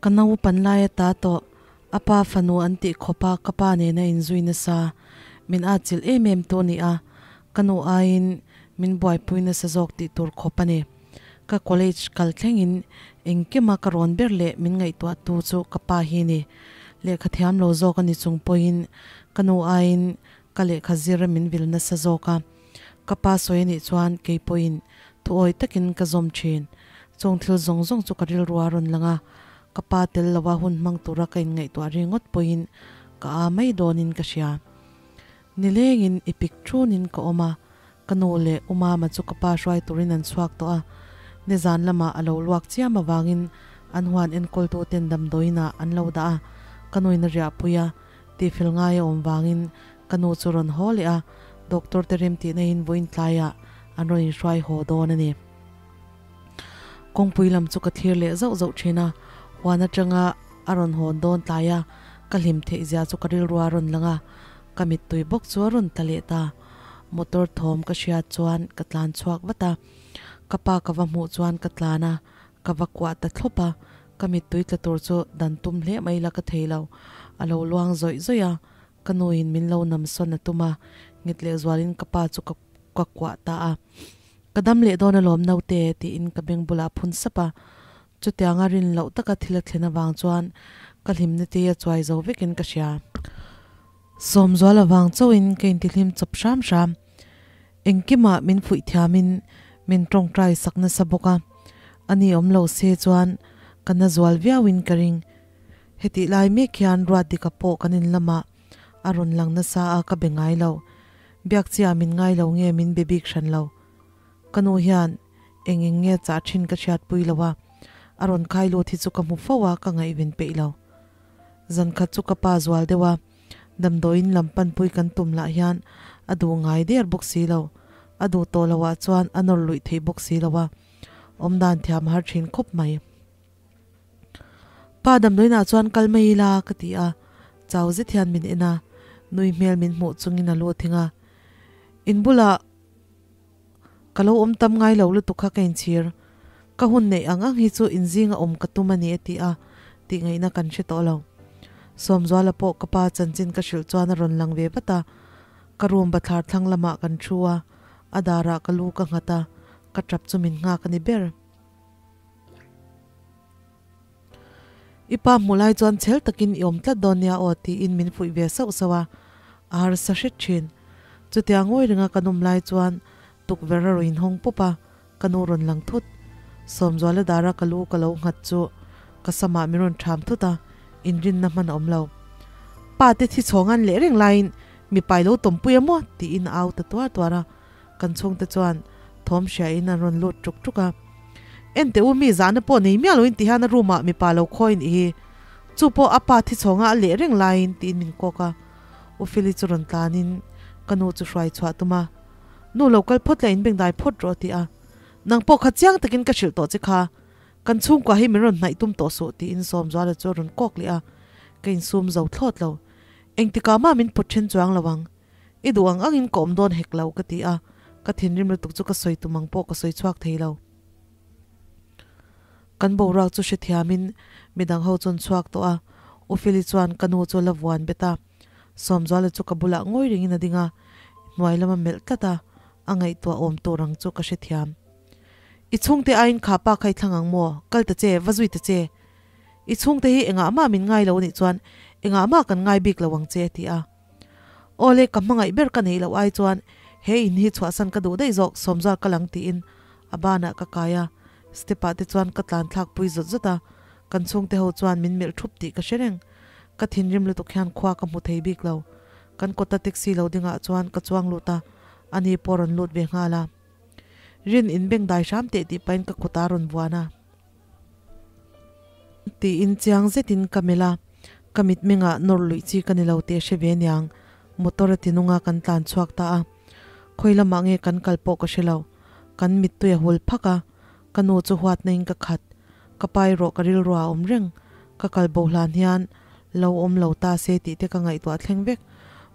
Ka naupan lai ata tawh a pa fanu an tih khawpa ka pa nena inzui nasa min atchilh em em tu a ni a, ka nu aiin min buaipui nasa zawk tih tur khawp a ni. Ka college kal thlengin engkima ka rawn ber leh min ngaihtuah tu chu ka pa hi ni. Lehkha thiam lo zawk a ni chung pawhin ka nu aiin ka lehkha zir min vil nasa zawk a. Ka pa sawi a nih chuan kei pawhin thuawi takin ka zawm thin. Chung thil zawng zawng chu ka rilru a rawn lang a, ka pa tel lova hun hmang tura ka inngaihtuah ringawt pawhin ka aa mai dawnin ka hria. Nilengin i pik thunin ka awm a, ka nu leh u Mama chu ka pa hruai turin an chhuak tawh a, nizan lamah a lo luak chiam avangin an huan enkawltuten damdawiinah an lo dah a, ka nuin a riahpui a, tihfel ngai a awm vangin ka nu chu rawn haw leh a, doctor te remtihna in vawiin tlaiah an rawn inhruai haw dawn a ni. Kawngpui lam chu ka thlir leh zauh zauh thin a, huan atanga a rawn hawn dawn tlai a, ka hlim theih zia chu ka rilru a rawn lang a, ka mittui bawk chu a rawn tla leh ta. Motor thawm ka hriat chuan ka tlan chhuak vat a, ka pa ka va hmuh chuan ka tlan a, ka va kuah ta thlawp a, ka mittui tla tur chu dan tum hle mai la ka thei lo, a lo luang zawih zawih a, ka nuin min lo nam sawn a tum a, nghet leh zualin ka pa chu ka ka kuah ta a. Ka dam leh dawn alawm naute tiin ka beng bulah a phun sap a, chutianga rin loh taka thil a thlen avang chuan ka hlimna te a chuai zo vekin ka hria. Sawmzual avang chauhin ka intihlim chawp hram hram. Engkimah min fuih thiamin min tawngtai sak nasa bawk a, ani awm lo se chuan ka na zual viauin ka ring. Hetih lai mek hian Ruatdika pawh kan in lamah a rawn lang nasa a ka be ngai lo. Biak chiah min ngai lo nge min be bik hran lo. Ka nu hian eng eng nge chah thin ka hriatpui lo a, a rawn khai lut hi chu ka hmu fo a ka ngaihven peih lo. Zan khat chu ka pa zual deuh a, damdawiin lam panpui kan tum lah hian a duh ngai der bawk si lo. A duh tawh loh ah chuan a nawr luih theih bawk si lo a, awmdan thiam har thin khawp mai. Pa damdawiinah chuan kal mai ila ka ti a, chau zet hian min en a, nui hmel min hmuh chungin a lu a thing a. In bulah ka lo awm tam ngai lo lutuk kha ka inchhir, ka hun neih ang ang hi chu inzinga awm ka tum a ni a ti a, tih ngaihna kan hre tawh lo. Sawmzuala pawh ka pa chanchin ka hrilh chuan a rawn lang ve vat a, ka room bathlar thlang lamah kan thu a, a darah ka lu ka nghat a, ka tap chu min nghak a ni ber. I pa hmuh lai chuan chhel takin i awm tlat dawn nia aw tiin min fuih ve sauh sauh a, a harsa hret thin. Chutia ngawi ringa ka nawm lai chuan tukverh a rawn inhawng pawp a, ka nu rawn lang thut. Sawmzuala dara ka lu ka lo nghat chu ka samah min rawn ṭham thut a, inrinna hman a awm lo. Pa te thi chhawng an leh reng laiin mipa i lo tawmpui a maw? tiin a au ta tuar tuar a. Kan chhungte chuan thawm hriain an rawn lut ṭuk ṭuk a. Enteh u mi zahna pawh nei miah loin ti hian a room ah mipa lo khawiin i hi. Chu pawh a pa thi chhawnga a leh reng laiin tiin min kawk a. U Feli chu rawn tlanin ka nu chu hruai chhuah tum a. Nu lo kal phawt la inbengdai phawt rawh a ti a. Nang pawh kha chiang takin ka hrilh tawh che kha. Kan chhungkua hi min rawn hnaih tum tawh suh tiin Sawmzuala chu a rawn kawk leh a. Ka insum zo thlawt lo. Engtikah mah min put then chuang lo ang. I duh ang angin ka awm dawn hek lo ka ti a, ka thinrim lutuk chu ka sawi tum ang pawh ka sawi chhuak thei lo. Kan boruak chu hrethiamin midang ho chuan chhuak tawh a, U Feli chuan ka nu chu a la vuan bet a, Sawmzuala chu ka bulah ngawi ringin a ding a, hnuai lama melh tlat a, a ngaihtuah awm tur ang chu ka hrethiam. I chhungte aiin kha pa kha i thlang ang maw? Kal ta che, va zui ta che. I chhungte hi engah mah min ngai lo anih chuan engah mah kan ngai bik lo ang che a ti a. Awle, ka hmangaih ber ka neih loh ai chuan he in hi chhuahsan ka duh daih zawk, Sawmzual ka lang tiin a banah ka kai a, step ah te chuan ka tlan thlak pui zawt zawt a, kan chhungte ho chuan min melh thup tih ka hre reng. Ka thinrim lutuk hian khua ka hmu thei bik lo. Kan kawta taxi lo dingah chuan ka chuang lut a, ani pawh rawn lut ve nghal a. Rin in beng dai hram teh tih pahin ka kut a rawn vuan a. Tiin chiang zetin ka melh a, ka mitmengah nawr luih chi ka ni lo tih a hre ve aniang, motor a tinung a kan tlan chhuak ta a, khawi lamah nge kan kal pawh ka hre lo, kan mittui a hul phak a, ka nu chu huatna in ka khat, ka pa erawh ka rilru ah a awm reng, ka kal bo hlan hian lo awm lo ta se tih te ka ngaihtuah thleng vek,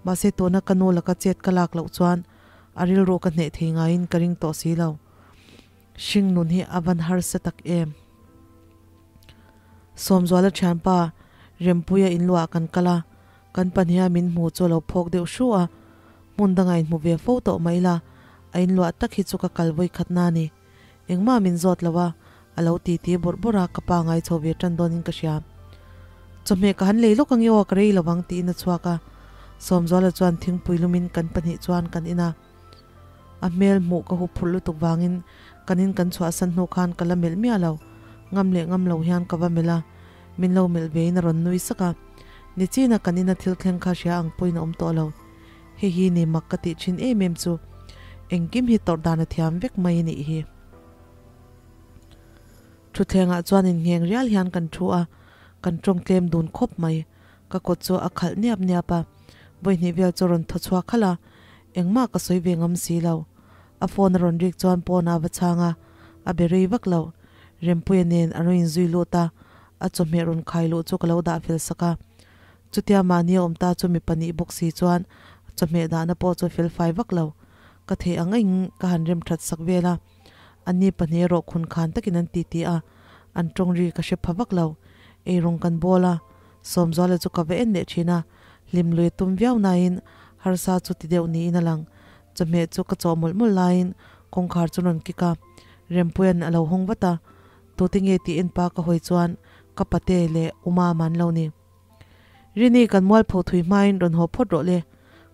mahse tuna ka nu laka chet ka lak loh chuan a rilru ka hneh thei ngaiin ka ring tawh si lo. Hring nun hi a van harsa tak em? Sawmzuala thianpa Rempuia inluah kan kal a, kan pahniha min hmu chu a lo phawk deuh hru a, hmun danga inhmu ve fo tawh mai la, a inluah tak hi chu ka kal vawi khat na ni. Engmah min zawt lo a, a lo ti ti bawrh bawrh a, ka pa ngai chho ve tan dawnin ka hria. Chawhmeh ka han lei lawk ang i aw, ka rei lo ang tiin a chhuak a. Sawmzuala chuan thingpui lumin kan pahnih chuan kan in a. A hmel hmuh ka hup phurh lutuk vangin kan in kan chhuahsan hnu khan ka la melh miah lo. Ngam leh ngam lo hian ka va melh a, min lo melh vein a rawn nui sak a. Nichina kan ina thil thleng kha hria ang pawhin a awm tawh lo. Hei hi ni mak ka tih thin em em chu engkim hi tawrh dan a thiam vek mai a nih hi. Thutthlengah chuan inngheng rial hian kan thu a, kan tawng tlem dun khawp mai. Ka kut chu a khalh niap niap a, vawihnih vel chu a rawn thaw chhuak khalh a, engmah ka sawi ve ngam si lo. A phone a rawn rik chuan pawnah a va chhang a, a be rei vak lo. Rempuia nen a rawn inzui lut a, a chawhmeh rawn khai luh chu ka lo dah fel sak a. Chutia mahni a awm ta chu mipa nih bawk si chuan chawhmeh dahna pawh chu fel fai vak lo. Ka theih ang eng ka han rem that sak vel a. Anni pahnih erawh khun khan takin an titi a, an tawng ri ka hre pha vak lo. Eirawng kan bawl a, Sawmzuala chu ka va en leh thin a, hlim lui a tum viau nain harsa chu ti deuh niin a lang. Chawhmeh chu ka chawh mawlh mawlh laiin kawngkhar chu rawn kik a, Rempuia'n a lo hawng vat a, tute nge tih en pa ka hawi chuan ka pate leh Umama an lo ni. Rini kan mualpho thui hmain rawn haw phawt rawh le,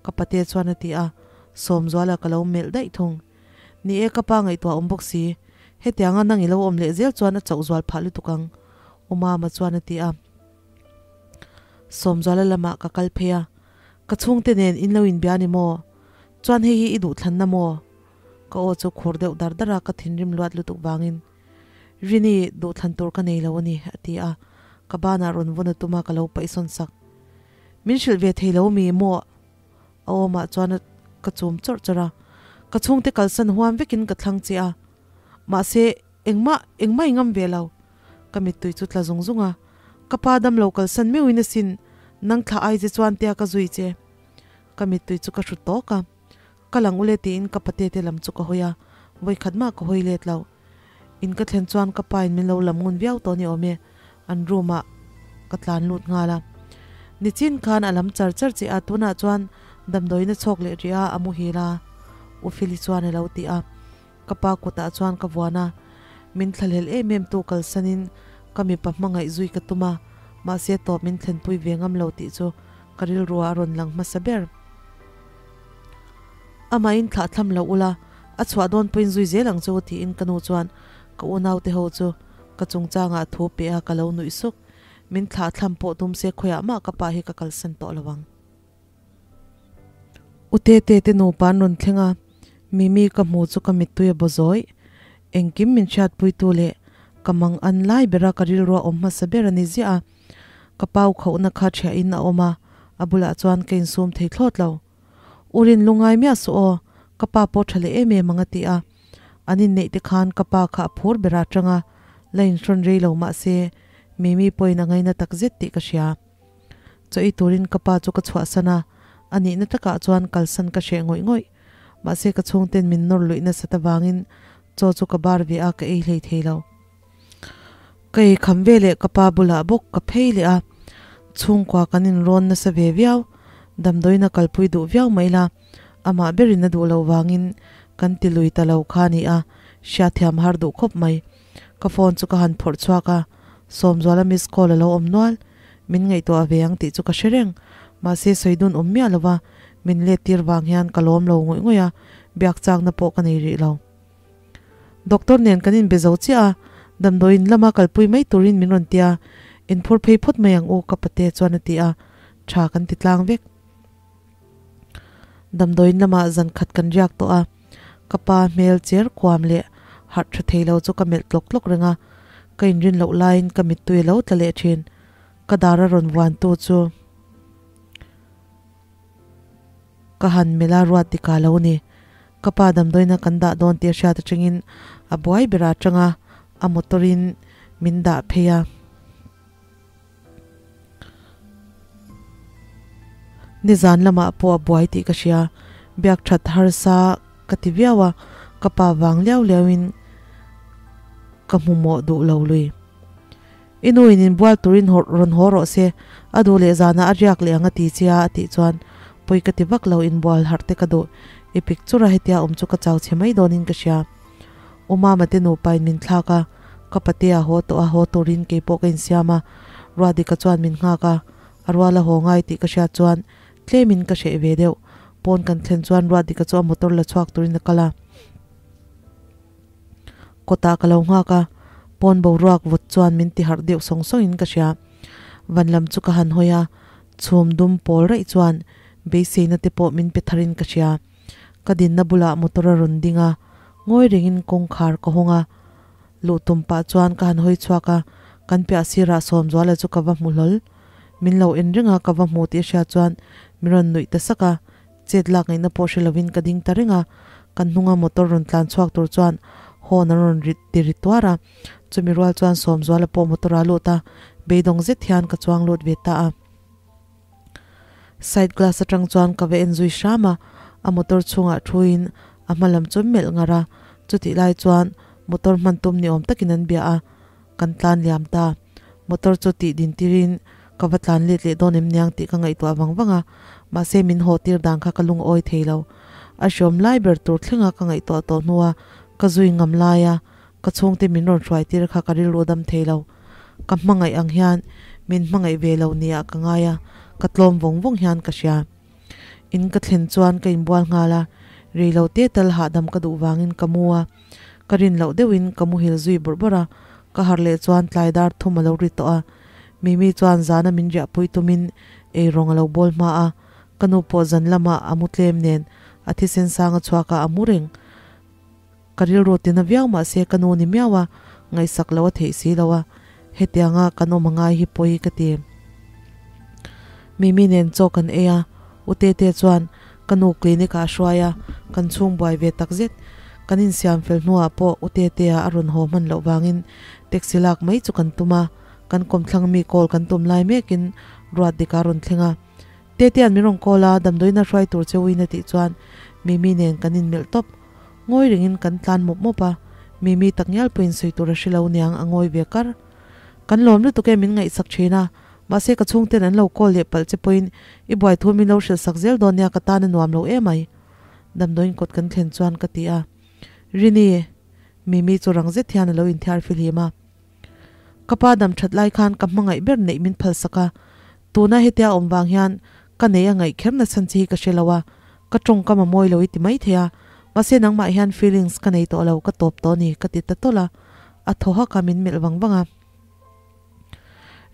ka pate chuan a ti a, Sawmzuala ka lo melh daih thung. Ni e, ka pa ngaihtuah awm bawk si, hetianga nang i lo awm leh zel chuan a chauh zual phah lutuk ang, U Mama chuan a ti a. Sawmzuala lamah ka kal phei a, Ka chhungte nen in lo inbia ni maw? Chuan hei hi i duhthlanna maw? Ka aw chu khur deuh dar dar a, ka thinrim luat lutuk vangin. Rini, duhthlan tur ka nei lo a ni, a ti a, ka banah rawn vawn a tum a, ka lo paihsawn sak. Min hrilh ve thei lo mi maw? A awmah chuan a ka chum chawrh chawrh a, ka chhungte kalsan huam vekin ka thlang che a, mahse, engmah, engmah i ngam ve lo. Ka mittui chu tla zung zung a, ka pa dam lo kalsan meuhin asin, nang thlah ai che chuan tia ka zui che. Ka mittui chu ka hru tawk a, Ka lang ule tiin ka pate te lam chu ka hawi a, vawikhat mah ka hawi let lo. In ka thlen chuan ka pa in min lo lam ngun viau tawh ni awm e, an room ah ka tlan lut nghal a. Nichin khan a lam char char che a, tunah chuan damdawiin a chhawk leh rih a, a muhil a, U Feli chuan a lo ti a. Ka pa kutah chuan ka vuan a, min thlahlel em em tu kalsanin ka mipa hmangaih zui ka tum a, mahse tawp min thlenpui ve ngam lo tih chu ka rilru ah a rawn lang hmasa ber. Amahin thlah thlam lo ula, a chhuah dawn pawhin zui zel ang che u tiin ka nu chuan ka unaute ho chu ka chungchangah thu pe a ka lo nuih suk. Min thlah thlam pawh tum se khawiah mah ka pa hi ka kalsan tawh lo ang. U Tete te nupa an rawn thleng a, Mimi ka hmu chu ka mittui a baw zawih. Engkim min hriatpuitu leh ka mang an lai bera ka rilrua awm hmasa ber a ni ziah a. Ka pau khauhna kha ṭhiahin a awm a, a bulah chuan ka insum thei thlawt lo. U Rin lungai miah suh aw, ka pa pawh ṭha leh em em ang a ti a. An inneih te khan ka pa kha a phur ber a ṭang a, la inhrawn rei lo mah se Mimi pawhin a ngaina tak zet tih ka hria. Chaw ei turin ka pa chu ka chhuahsan a, a nihna takah chuan kalsan ka hreh ngawih ngawih. Mahse ka chhungten min nawr luih nasat avangin chaw chu ka bar ve a, ka ei hlei thei lo. Ka ei kham ve leh ka pa bulah bawk ka phei leh a, chhungkua kan inrawn nasa ve viau, damdawiin a kalpui duh viau mai la, amah berin a duh loh vangin kan ti lui ta lo kha a ni a, hriatthiam har duh khawp mai. Ka phone chu ka han phawrh chhuak a, Sawmzuala miss call a lo awm nual, min ngaihtuah ve ang tih chu ka hre reng, mahse sawi dun awm miah lova min let tir vang hian ka lawm lo ngawih ngawih a, biak chakna pawh ka nei rih lo. Doctor nen kan inbe zo chiah a, damdawiin lama kalpui mai turin min rawn ti a, inphur phei phawt mai ang u ka pate chuan a ti a, tha kan ti tlang vek. Damdawiin lamah zan khat kan riak tawh a, ka pa hmel cher kuam leh harh tha thei lo chu ka melh tlawk tlawk reng a, ka inrin loh laiin ka mittui a lo tla leh thin, ka dar a rawn vuantu chu Ka han melh a ruat dik ah lo ni. Ka pa damdawiina kan dah dawn tih a hriat atangin a buai ber ah atanga a motor in min dah phei a. Nizan lamah pawh a buai tih ka hria. Biak that harsa ka ti viau a, ka pa vang liau liau in ka hmu mawh duh lo lui. I nu in inbual turin rawn haw rawh se, a duh leh zanah a riak leh ang a ti che a a tih chuan pawi ka ti vak lo, inbual harh te ka duh. I picture a hetia awm chu ka chau chhe mai dawnin ka hria. U Mama te nupa in min thlak a, ka pate a haw tawh a, haw turin keipawh ka insiam a, Ruadika chuan min nghak a, a rual a haw ngai tih ka hriat chuan tlemin ka hreh ve deuh. Pawn kan thlen chuan Ruadika chu a motor la chhuak turin a kal a. Kawtah ka lo nghak a, pawn boruak vawt chuan min ti harh deuh sawng sawngin ka hria. Van lam chu ka han hawi a, chhum dum pawl raih chuan beiseina te pawh min pe tharin ka hria. Ka dinna bulah motor a rawn ding a, ngawi rengin kawngkhar ka hawng a. Luh tum pah chuan ka han hawi chhuak a, kan piah sirah Sawmzuala chu ka va hmu hlawl. Min lo en reng a, ka va hmu tih a hriat chuan min rawn nuih ta sak a, Chet lak ngaihna pawh hre lovin ka ding ta reng a, kan hnunga motor rawn tlan chhuak tur chuan horn an rawn rit ti ri tuar a, chumi rual chuan Sawmzuala pawh motor ah lut a, beidawng zet hian ka chuang lut ve ta a. Side glass atang chuan ka va en zui hram a, a motor chhungah thuin a hma lam chu melh ngar a, chutih lai chuan motor hman tum ni awm takin an bia a, kan tlan liam ta. Motor chu tih din tirin ka va tlan let leh dawn em niang tih ka ngaihtuah vang vang a, mahse min haw tir dan kha ka lungawi thei lo. A hriawm lai ber tur thlenga ka ngaihtuah tawh hnua ka zui ngam laia ka chhungte min rawn hruai tir kha ka rilru dam thei lo. Ka hmangaih ang hian min hmangaih ve lo nia ka ngai a, ka tlawm vawng vawng hian ka hria. In ka thlen chuan ka inbual nghal a, reilo te tal hahdam ka duh vangin ka mu a. Ka rin loh deuhin ka muhil zui bawrh bawrh a, ka harh leh chuan tlai dar thum a lo ri tawh a. Mimi chuan zana min riahpui tumin eirawng a lo bawl hma a, ka nu pawh zan lamah a mu tlem nen a thisen sang a chhuak a, a mu reng. Ka rilru tina viau mah se ka nu ni miau a, ngaihsak loh a theih si lo a, hetianga kan awm a ngai hi pawi ka ti. Mimi nen chaw kan ei a, U Tete chuan ka nu clinic ah a hruai a, kan chhung buai ve tak zet. Kan insiam fel hnuah pawh U Tetea a rawn haw hman loh vangin taxi lak mai chu kan tum a, kan kawmthlang mi call kan tum lai mekin ruat dik a rawn thleng a. Tetea'n min rawn call a, damdawiin a hruai tur che uin a tih chuan Mimi nen kan inmelh tawp. Ngawi rengin kan tlan mawp mawp a, Mimi takngial pawhin sawi tur a hre lo niang a ngawi ve kar. Kan lawm lutuk e min ngaihsak thin a, Mahse ka chhungten an lo call leh palh che pawhin i buai thu min lo hrilh sak zel dawn nia ka tan a nuam lo emai. Damdawiin kawt kan thlen chuan ka ti a. Rini, Mimi chu rang zet hian a lo inthiar fihlim a. Ka pa dam that lai khan ka hmangaih ber neih min phal sak a, tuna hetia awm vang hian ka nei a ngaih kher na chhan che hi ka hre lo a, ka tawngkam a mawi lo i ti mai thei a, mahse nangmah hian feelings ka nei tawh lo ka tawp tawh a ni ka ti ta tawlh a, a thaw hak a min melh vang vang a.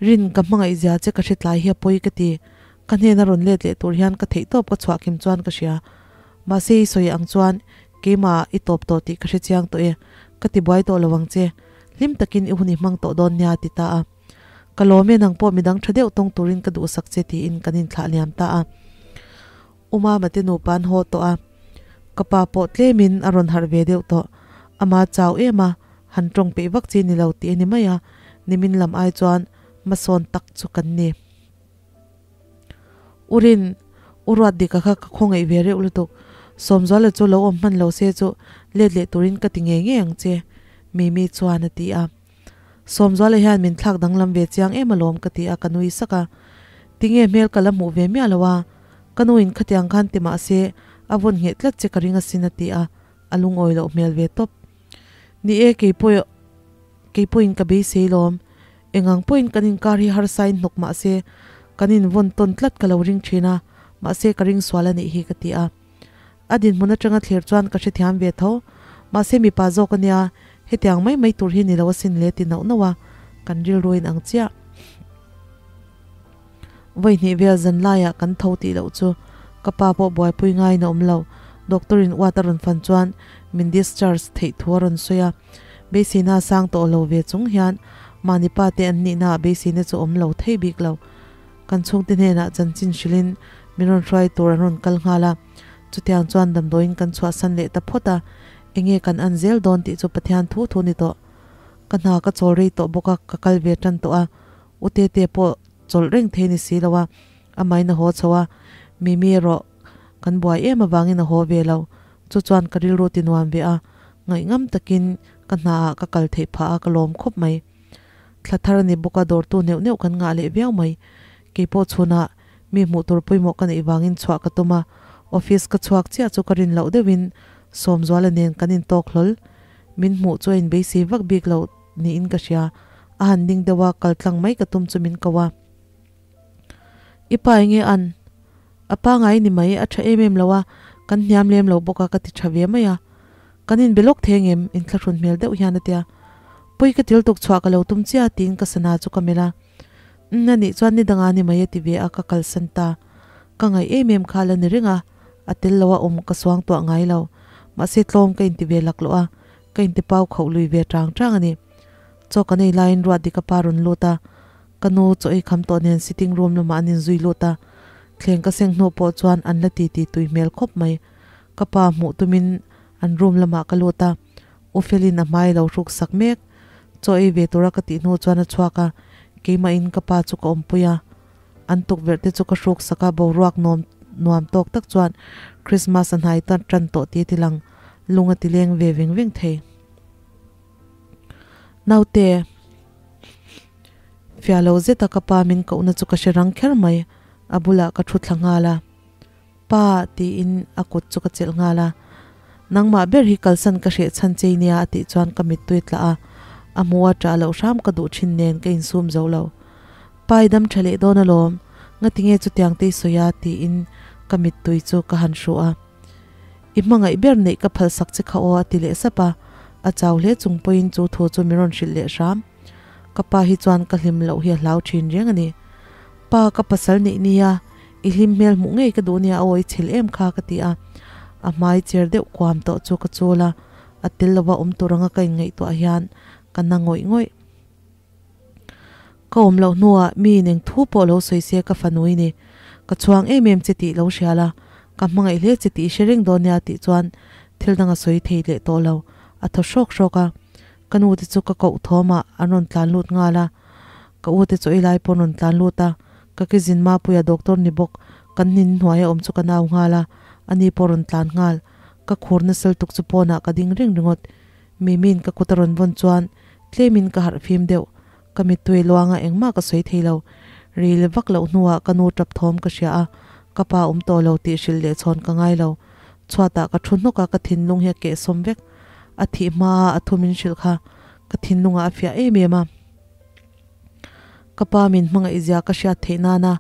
Rin ka hmangaih zia che ka hre tlai hi a pawi ka ti. Ka hnena rawn let leh tur hian ka theihtawp ka chhuah kim chuan ka hria. Mahse i sawi ang chuan keimah i tawp tawh tih ka hre chiang tawh e. Ka ti buai tawh lo ang che. Hlim takin i hun i hmang tawh dawn nia a ti ta a. Ka lawm e nang pawh midang tha deuh tawng turin ka duhsak che tiin kan inthlah liam ta a. U Mama te nupa an haw tawh a, ka pa pawh tlemin a rawn harh ve deuh tawh. Ama chau em a, han tawng peih vak chi ni lo tih a ni mai a, nimin lam ai chuan hmasawn tak chu kan ni. U Rin, U Ruatdika kha ka khawngaih ve reuh lutuk. Sawmzuala chu lo awm hman lo se chu let leh turin ka ti ngei ngei ang che, Mimi chuan a ti a. Sawmzuala hian min thlak danglam ve chiang em alawm ka ti a, ka nui sak a. Tinge hmel ka la hmuh ve miah lo a, ka nuin khatiang khan ti mah se a vawn ngheh tlat che ka ring asin a ti a, a lungawi loh hmel ve tawp. Ni e, keipawh keipawhin ka beisei lawm. Engang pawhin kan inkar hi harsa in hnawk mah se kan invawn tawn tlat ka lo ring thin a, mahse ka ring sual a nih hi ka ti a. A dinhmun atanga thlir chuan ka hrethiam ve tho. Mahse mipa zawk a nia, hetiang mai mai tur hi ni lo asin le ti nauh nauh a, kan rilruin ang chiah. Vawi hnih vel zan laiah kan tho tih loh chu ka pa pawh buaipui ngaiin a awm lo. Doctor in uat a rawn fan chuan min discharge theih thu a rawn sawi a. Beiseina a sang tawh lo ve chung hian mahni pa te an nihna ah beiseina chu awm lo thei bik lo. Kan chhungte hnenah chanchin hrilhin min rawn hruai tur an rawn kal nghal a, chutiang chuan damdawiin kan chhuahsan leh ta phawt a, enge kan an zel dawn tih chu Pathian thu thu ni tawh. Ka hna ka chawl rei tawh bawk a, ka kal ve tan tawh a, U Tete pawh chawlh reng thei ni si lo a, amahin a haw chho a, Mimi erawh kan buai em avangin a haw ve lo, chu chuan ka rilru ti nuam ve a, ngaihngam takin ka hnaah ka kal theih phah a, ka lawm khawp mai. Thla thar a ni bawk a, dawrtu neuh neuh kan ngah leh viau mai. Keipawh chhunah mi hmuh tur pawimawh ka neih vangin chhuah ka tum a, office ka chhuak chiah chu ka rin loh deuhin Sawmzuala nen kan intawk hlawl. Min hmuh chu a inbeisei vak bik lo niin ka hria. A han ding deuh a, kal tlang mai ka tum chu min ko a. I pa enge an? A pangai ni mai, a tha em em lo a, kan hniam lem lo bawk a ka ti tha ve mai a. Kan inbe lawk thei angem? Inthlahrun hmel deuh hian a tia. Pawi ka til tuk chhuah ka lo tum chiah tiin ka sana chu ka melh a. Umm anih chuan ni danga ni mai a ti ve a, ka kalsan ta. Ka ngaih em em kha la ni reng a, a tel lo a awm ka suang tuah ngai lo. Mahse tlawm ka inti ve laklawh a, ka inti pau khauh lui ve tang tang a ni. Chaw kan ei laiin ruat dik a pa rawn lut a, Ka nu chaw ei kham tawh nen sitting room lamah an inzui lut a, thleng ka seng hnu pawh chuan an la titi tui hmel khawp mai. Ka pa hmuh tumin an room lamah ka lut a, U Felin a hmai lo hruk sak mek. Chaw ei ve tura ka tih hnu chuan a chhuak a, keimahin ka pa chu ka awmpui a. An tukverh te chu ka hruk sak a, boruak nuam nuam tawk tak chuan Christmas a hnai tan tan tawh tih a ti lang, lung a ti leng ve veng veng thei. Naute. Fiah lo zeta ka pa min kohna chu ka hre rang kher mai, a bulah ka thu thla nghal a. Pa tiin a kut chu ka chelh nghal a. Nangmah ber hi kalsan ka hreh chhan chei nia a tih chuan ka mittui tla a, a hmuh a ṭah loh hram ka duh ṭhin nen ka insum zo lo. Pa i dam ṭha leh dawn alawm, ngatinge chutiang te i sawi a tiin ka mittui chu ka han hruh a. I hmangaih ber neih ka phalsak che kha aw a ti leh sap a, a chau hle chung pawhin chu thu chu min rawn hrilh leh hram. Ka pa hi chuan ka hlim loh hi a hlau thin reng a ni. Pa, ka pasal neih nia, i hlim hmel hmuh ngei ka duh nia aw i chhel em kha ka ti a, a hmai cher deuh kuam tawh chu ka chul a, a tel lova awm tur anga ka inngaihtuah hian ka na ngawih ngawih. Ka awm loh hnuah mi in eng thu pawh lo sawi se ka fanu i ni. Ka chhuang em em che tih lo hria la, ka hmangaih hle che tih i hre reng dawn nia tih chuan thil dang a sawi thei leh tawh lo. A thaw hrawk hrawk a, ka nu te chu ka koh thawm ah an rawn tlan lut nghal a, ka u te chaw ei lai pawh an rawn tlan lut a, ka kizin Mapuia doctor ni bawk kan hnin hnuai a awm chu ka nau nghal a, ani pawh rawn tlan nghal. Ka khur nasal tuk chu pawnah ka ding reng ringawt. Mimi'n ka kut a rawn vawn chuan tlemin ka harh fim deuh. Ka mittui luanga engmah ka sawi thei lo. Ril vak loh hnuah ka nu tap thawm ka hria a, ka pa awm tawh lo tih hrilh leh chhawn ka ngai lo. Chhuatah ka thu hnawk a, ka thinlung hi a kehsawm vek. A thih hmaa a thu min hrilh kha ka thinlungah a fiah em em a. Ka pa min hmangaih zia ka hriat theih nana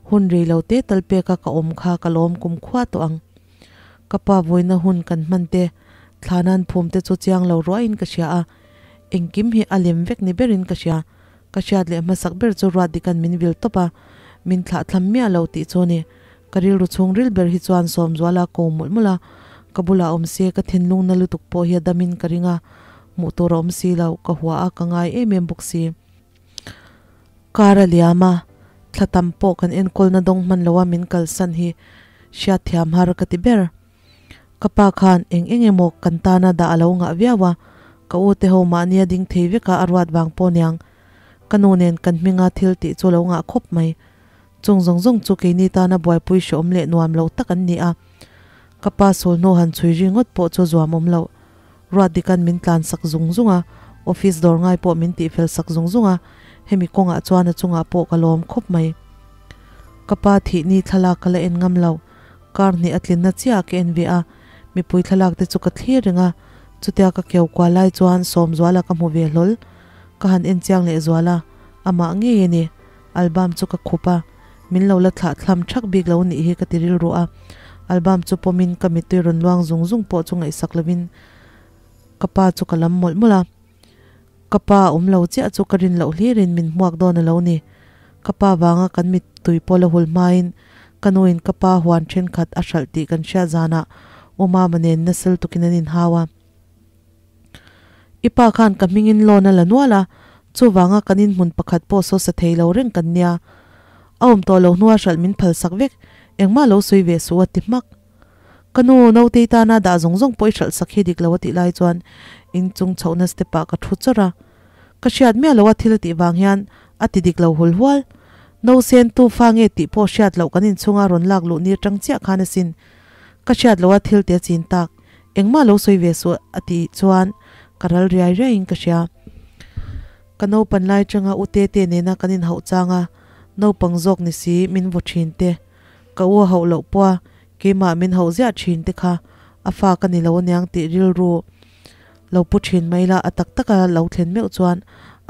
hun rei lo te tal peka ka awm kha ka lawm kum khua tawh ang. Ka pa vawiina hun kan hman te, thlana'n phum te chu chiang lo ruaiin ka hria a, engkim hi a lem vek ni berin ka hria. Ka hriat leh hmasak ber chu Ruatdika'n min vil tawp a, min thlah thlam miah lo tih chu a ni. Ka rilru chhung ril ber hi chuan Sawmzuala ko mawlh mawlh a, ka bulah awm se ka thinlung na lutuk pawh hi a damin ka ring a, hmuh tur a awm si lo, ka hua a, ka ngai em em bawk si. Kar a liam a, thla tam pawh kan enkawlna dawng hman loa min kalsan hi hriatthiam har ka ti ber. Ka pa khan eng eng emaw kan tana dah a lo ngah viau a, ka u te ho mahnia ding thei veka a ruat vang pawh niang. Ka nu nen kan hminga thil tih chu lo ngah khawp mai. Chung zawng zawng chu keini tana buaipui hreawm leh nuam lo tak an ni a. Ka pa sulhnu han chhui ri ngawt pawh chu zuam awm loh. Ruat dikan min tlan sak zung zung a, office dawr ngai pawh min tihfel sak zung zung a, hemi kawngah chuan a chungah pawh ka lawm khawp mai. Ka pa thih ni thlalak ka la en ngam lo, kar hnih a tlinna chiah ka en ve a, mipui thlalak te chu ka thlir reng a, chutia ka keu kual lai chuan Sawmzuala ka hmu ve hlawl, ka han en chiang leh zual a, amah ngei a ni, album chu ka khup a, min lo la thlah thlam thak bik lo nih hi ka ti rilru a, album chu pawmin ka mittui rawn luang zung zung pawh chu ngaihsak lovin ka pa chu ka lam mawlh mawlh a, ka pa awm lo chiah chu ka rin loh hlirin min hmuak dawn a lo ni, ka pa vanga kan mittui pawh la hul hmain ka nuin ka pa huan thenkhat a hralh tih kan hriat zanah U Mama nen nasal tukin an inhau a. I pa khan ka hmingin loan a la nual a, chuvanga kan inhmun pakhat pawh saw sa thei lo reng kan nia. A awm tawh lo hnua hralh min phal sak vek, engmah lo sawi ve suh a ti hmak. Ka nu, Nautei tana dah zawng zawng pawh i hralh sak hi dik lo a tih lai chuan inchung chhohna step ah ka thu chawrh a. Ka hriat miah lo a thil a tih vang hian a ti dik lo hul hual. No sen tu fa nge tih pawh hriat loh kan inchhunga rawn lak luh ni atang chiah khan asin. Ka hriat loh a thil te a chin tak. Engmah lo sawi ve suh a tih chuan ka ral riai riaiin ka hria. Ka naupan lai changa u Tete nena kan inhauh changa naupang zawk ni si min vaw thin te, ka u a hauh loh pawha keimah min hauh ziah thin te kha a fa ka ni lo aniang tih rilru lo pu thin mai la a tak taka lo thlen meuh chuan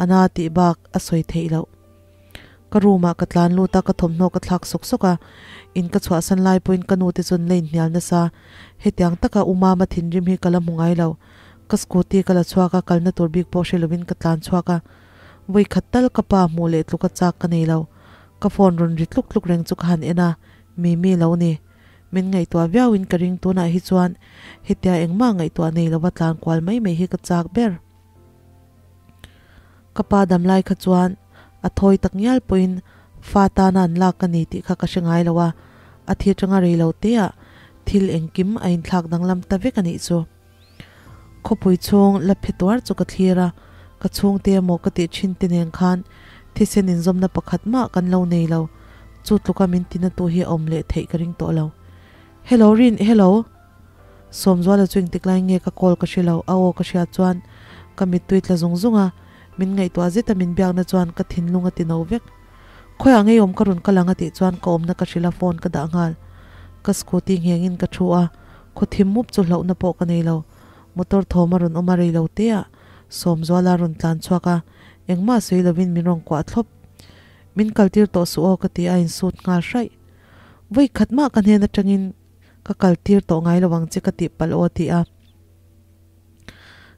a na tih bak a sawi theih loh. Ka room ah ka tlan lut a, ka thawmhnaw ka thlak sawk sawk a, in ka chhuahsan lai pawhin ka nu te chuan la inhnial nasa, hetiang taka u Mama thinrim hi ka la hmu ngai lo. Ka scooty ka la chhuak a, kalna tur bik pawh hre lovin ka tlan chhuak a, vawi khat tal ka pa hmuh leh tluka chak ka nei lo. Ka phone rawn ri tluk tluk reng chu ka han en a, Mimi lo ni. Min ngaihtuah viauin ka ring tunah hi chuan hetia engmah ngaihtuah nei lova tlan kual mai mai hi ka chak ber. Ka pa damlai kha chuan a thawi tak ngial pawhin fa tana an lak ka ni tih kha ka hre ngai lo a, a thi atanga rei lo teah thil engkim a inthlak danglam ta vek a nih chu. Khawpui chhung la phe tuar chu ka thlir a, ka chhungte emaw ka tih thin te nen khan thisen inzawmna pakhat mah kan lo nei lo, chu tluka min tina tu hi a awm leh theih ka ring tawh lo. Hello Rin, hello. Sawmzuala chu engtik lai nge ka call ka hre lo, a aw ka hriat chuan ka mittui tla zung zung a, min ngaihtuah zeta min biakna chuan ka thinlung a ti no vek. Khawiah ngei awm ka rawn kal ang a tih chuan ka awmna ka hrilh a phone ka dah nghal. Ka scooty nghengin ka thu a, khaw thim mup chu hlauhna pawh ka nei lo. Motor thawm a rawn awm a rei lo te ah Sawmzuala a rawn tlan chhuak a, engmah sawi lovin min rawn kuah thlawp. Min kaltir tawh suh aw ka ti a insut nghal hraih. Vawi khat mah ka hnen atangin Ka kal tir tawh ngai lo ang che ka tih palh aw a ti a.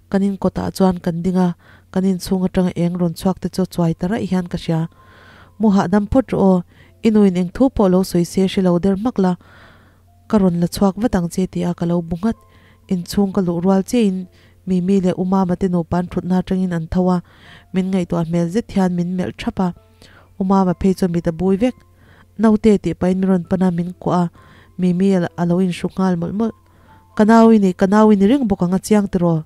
Kan in kawtah chuan kan ding a, kan inchhung atanga eng rawn chhuak te chu chuai ta raih hian ka hria. Mu hahdam phawt rawh aw, i nuin eng thu pawh lo sawi se hre lo der hmak la, ka rawn la chhuak vat ang che ti a ka lo bu nghat. Inchhung ka luh rual chiahin Mimi leh U Mama te nupa an thutna atangin an tho a, min ngaihtuah hmel zet hian min melh thap a. U Mama phei chuan mit a bui vek. Naute tih pahin min rawn pan a, min kuah a, Mimi a lo inhru nghal mawlh mawlh. Ka nau i ni, ka nau i ni reng bawk ang a chiang tiraw?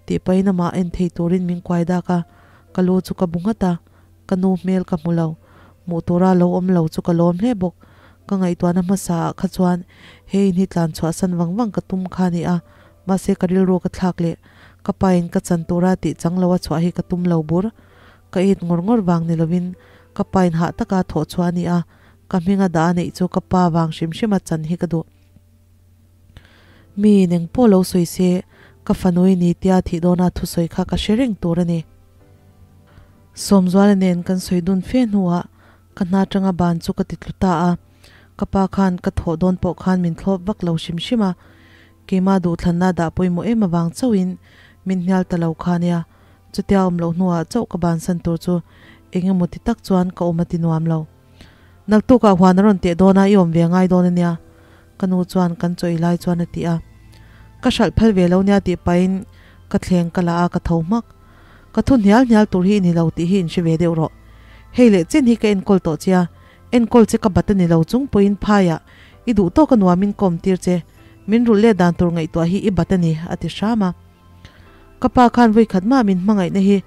Tih pahin amah en thei turin min kuai dak a, ka lu chu ka bu nghat a, ka nu hmel ka hmu lo. Hmuh tura lo awm lo chu ka lawm hle bawk. Ka ngaihtuahna hmasa ah kha chuan he in hi tlan chhuahsan vang vang ka tum kha a ni a, mahse ka rilru ka thlak leh ka pain ka chan tura tih chang lo a chhuah hi ka tum lo bur. Ka it ngawr ngawr vang ni lovin ka pain hah taka thawh chhuah a ni a, ka hminga dah a neih chu ka pa vang hrim hrima chan hi ka duh. Mi in eng pawh lo sawi se, ka fanui ni tia thih dawna thusawi kha ka hre reng tur a ni. Sawmzuala nen kan sawi dun fe hnuah ka hna tanga ban chu ka ti tlu ta a, ka pa khan ka thawh dawn pawh khan min thlawp vak lo hrim hrim a, keimah duhthlanna dah pawimawh em avang chauhin min hnial ta lo kha nia. Chutia awm loh hnuah chauh ka bansan tur chu eng emaw ti tak chuan ka awm a ti nuam lo. Naktukah huan a rawn teh dawn a, i awm ve ngai dawn a nia, ka nu chuan kan chaw ei lai chuan a ti a. Ka hralh phal ve lo nia tih pahin ka thleng ka la a, ka tho hmak. Ka thu hnial hnial tur hi i ni lo tih hi inhre ve deuh rawh. Hei leh chen hi ka enkawl tawh che a, enkawl che ka bat a ni lo chung pawhin phaiah i duh tawk a nuamin ka awm tir che, min rulh let dan tur ngaihtuah hi i bat a ni, a ti hram a. Ka pa khan vawi khat mah min hmangaihna hi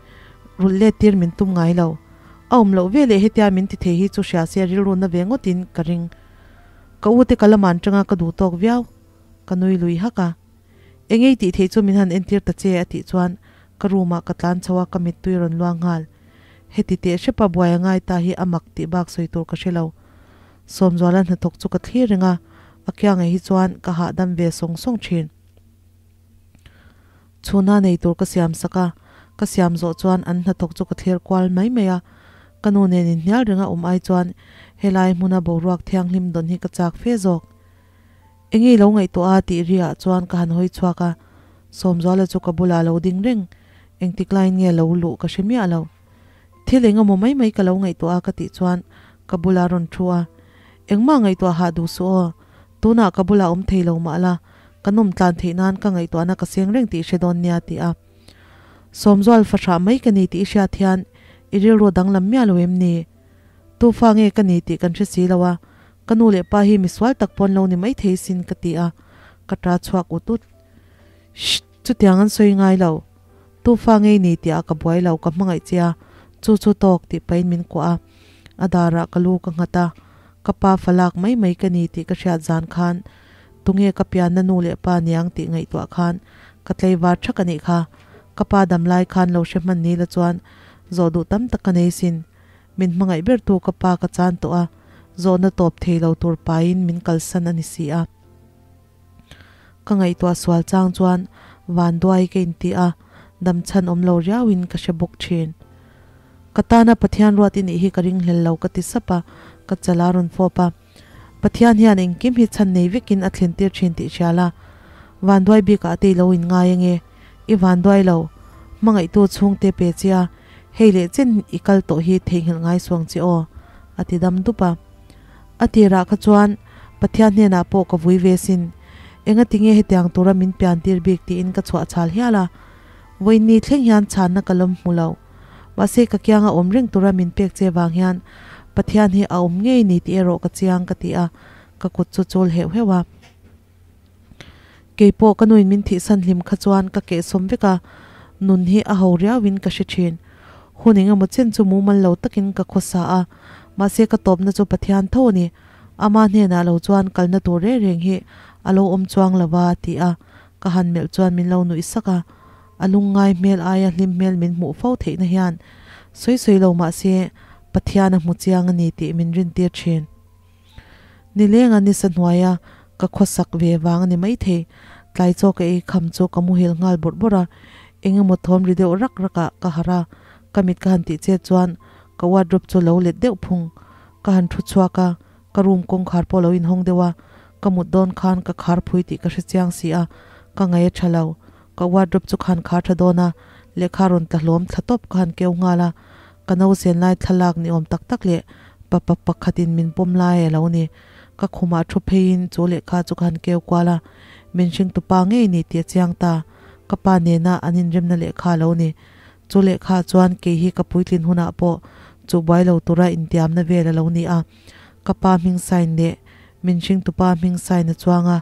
rulh let tir min tum ngai lo. A awm loh ve leh hetia min ti thei hi chu hria se rilru na ve ngawtin ka ring. Ka u te ka la man tanga ka duh tawk viau. Ka nui lui hak a. Engei tih theih chu min han entir ta che a tih chuan ka room ah ka tlan chho a ka mittui rawn luang nghal. Heti teh hrepa buai a ngai ta hi a mak tih bak sawi tur ka hre lo. Sawmzuala hnathawk chu ka thlir reng a, a kiangah hi chuan ka hahdam ve sawng sawng thin. Chhuna nei tur ka siam sak a, ka siam zawh chuan an hnathawk chu ka thlir kual mai mai a, ka nu nen inhnial renga awm ai chuan helai hmuna boruak thianghlim dawn hi ka chak fe zawk. Enge i lo ngaihtuah a tih riah chuan ka han hawi chhuak a, Sawmzuala chu ka bulah lo ding reng, engtik laiin nge lo luh ka hre miah lo. Thil eng emaw mai mai ka lo ngaihtuah a ka tih chuan ka bula rawn thu a, Engmah ngaihtuah hah duh suh aw, tunah ka bulah awm thei lo mah la, ka nawm tlan theih nan ka ngaihtuahna ka seng reng tih i hre dawn nia ti a. Sawmzual fahrah mai ka ni tih i hriat hian i rilru danglam miah lo em ni? Tu fa nge ka ni tih kan hre si lo a, ka nu leh pa hi misual tak pawn lo ni maithei sin ka ti a, ka ta chhuak ut ut. Shh! Chutiang an sawi ngai lo. Tu fa ngei ni tih ah ka buai lo, ka hmangaih che a, chu chu tawk tih pahin min kuah a, a darah ka lu ka nghat a, ka pa fa lak mai mai ka ni tih ka hriat zan khan tunge ka pianna nu leh pa niang tih ngaihtuah khan ka tleivar thak a nih kha, ka pa dam lai khan lo hre hman ni la chuan Zawh duh tam tak ka nei sin. Min hmangaih ber tu ka pa ka chan tawh a, zawhna tawp thei lo tur pain min kalsan a ni si a. Ka ngaihtuah sual chang chuan vanduai ka inti a, dam chhan awm lo riauin ka hre bawk thin. Ka tana Pathian ruat i nih hi ka ringhlel lo ka ti sap a, ka chal a rawn fawp a. Pathian hian engkim hi chhan nei vekin a thlentir thin tih hria la, vanduai bikah te i lo inngai ange, i vanduai lo, hmangaihtu chhungte pe che a, hei leh chen i kal tawh hi theihnghilh ngai suang che aw, a ti dam dup a. A tirah kha chuan Pathian hnenah pawh ka vui ve sin, engatinge hetiang tura min piantir bik tiin ka chhuah chhal hial a, vawiinni thleng hian chhanna ka lawm hmu lo. Mahse ka kianga awm reng tura min pek che vang hian Pathian hi a awm ngei ni tih erawh ka chiang ka ti a, ka kut chu chul heuh heuh a. Keipawh ka nuin min thihsan hlim kha chuan ka kehsawm vek a, nun hi a ho riauin ka hre thin. Hun engemaw chen chu mumal lo takin ka khawsa a, mahse ka tawpna chu Pathian tho a ni. Ama hnenah lo chuan kalna tur reng reng hi a lo awm chuang lo va ti a, ka han melh chuan min lo nuih sak a. A lungngai hmel aia hlim hmel min hmuh fo theihna hian sawi sawi lo mahse Pathian a hmu chiang a ni tih min rintir thin. Nilenga nisa hnuaia ka khawsak ve vang a ni maithei. Tlai chaw ka ei kham chu ka muhil nghal bawrh bawrh a, eng emaw thawm ri deuh rak rak ah ka harh a, ka mit ka han tih chet chuan ka wardrobe chu lo let deuh phung. Ka han thu chhuak a, ka room kawngkhar pawh lo inhawng deuh a, ka mut dawn khan ka khar phui tih ka hre chiang si a, ka ngaih a tha lo. Ka wardrobe chu khan khar tha dawn a, lehkha rawn tla hlawm thla tawp ka han keu nghal a, ka nausen lai thlalak ni awm tak tak leh pa pa pakhatin min pawm lai a lo ni. Ka khumah thu pheiin chu lehkha chu ka han keu kual a, min hringtu pa ngei ni tih a chiang ta. Ka pa nena an inremna lehkha a lo ni. Chu lehkha chuan kei hi ka puitlin hunah pawh chu buai lo tura intiamna vel a lo ni a. Ka pa hming sign leh min hringtu pa hming sign a chuang a,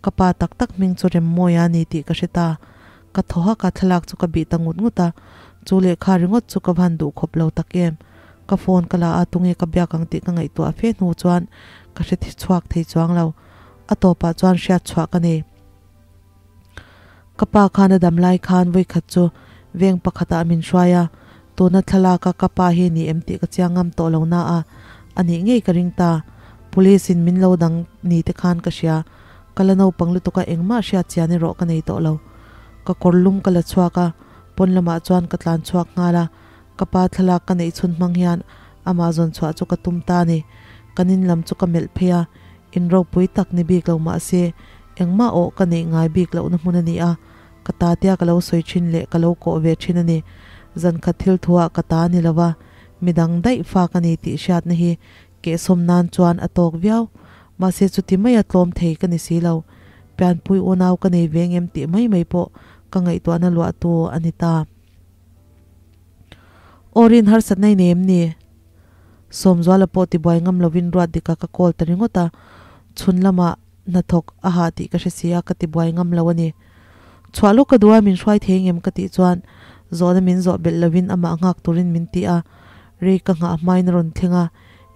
Ka pa tak tak hming chu Remmawia a ni tih ka hre ta. Ka thaw hak a, thlalak chu ka bih ta ngut ngut a. Chu lehkha ringawt chu ka van duh khawp lo tak em. Ka phone ka la a, tunge ka biak ang tih ka ngaihtuah fe hnu chuan ka hre chhuak thei chuang lo. A tawpah chuan hriat chhuah ka nei. Ka pa khan a dam lai khan vawikhat chu veng pakhatah min hruai a, tuna thlalaka ka pa hi ni em tih ka chiang ngam tawh lo na a, a nih ngei ka ring ta. Police in min lo dang ni te khan ka hria, ka la naupang lutuk a engmah hriat chian erawh ka nei tawh lo. Ka kawr lum ka la chhuak a, pawn lamah chuan ka tlan chhuak nghal a, ka pa thlalak ka neih chhun hmang hian amah zawn chhuah chu ka tum ta a ni. Kan in lam chu ka melh phei a, in ropui tak ni bik lo mahse engmah awh ka neih ngai bik lohna hmun a ni a, Ka ta tia ka lo sawi thin leh ka lo kawh ve thin a ni. Zan khat thil thuah ka ta ni lova, midang daih fa ka ni tih hriatna hi kehsawm nan chuan a tawk viau. Mahse chuti maia tlawm thei ka ni si lo. Pianpui unau ka nei ve ngem tih mai mai pawh ka ngaihtuahna luahtu a ni ta. Aw rin harsatna i nei em ni? Sawmzuala pawh tibuai ngam lovin ruat dika ka call ta ringawt a, chhun lamah hnathawk a hah tih ka hre si a, ka tibuai ngam lo a ni. Chhuah lawk ka duh a, min hruai thei ngem ka tih chuan zawhna min zawh belh lovin amah nghak turin min ti a, rei ka nghah hmain a rawn thleng a,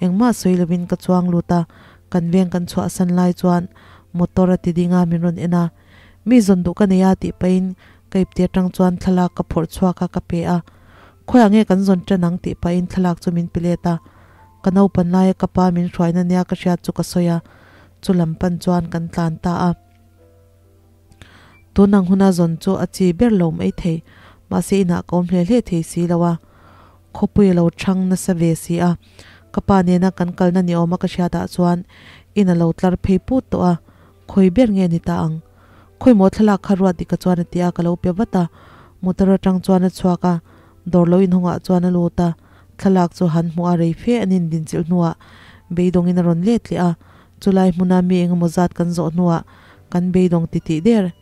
engmah sawi lovin ka chuang lut a, kan veng kan chhuahsan lai chuan motor a ti ding a, min rawn en a, mi zawn duh ka nei a tih pahin ka ipte atang chuan thlalak ka phawrh chhuak a, ka pe a, khawiah nge kan zawn tan ang tih pahin thlalak chu min pe let a, ka naupan laia ka pa min hruaina nia ka hriat chu ka sawi a, chu lam pan chuan kan tlan ta a. Tun ang huna zawn chu a chi ber lo mai thei, mahse inah ka awm hle hle thei si lo a. Khawpui a lo chhang nasa ve si a, ka pa nena kan kalna ni awma ka hriatah chuan in a lo tlar phei put tawh a, khawi ber nge ni ta ang? Khawimaw thlalak kha ruat dik a chuan a ti a, ka lo pe vat a. Motor atang chuan a chhuak a, dawr lo inhawngah chuan a lut a, thlalak chu han hmuh a rei fe an indinchilh hnuah beidawngin a rawn let leh a, Chulai hmuna mi engemaw zat kan zawh hnuah kan beidawng titih der.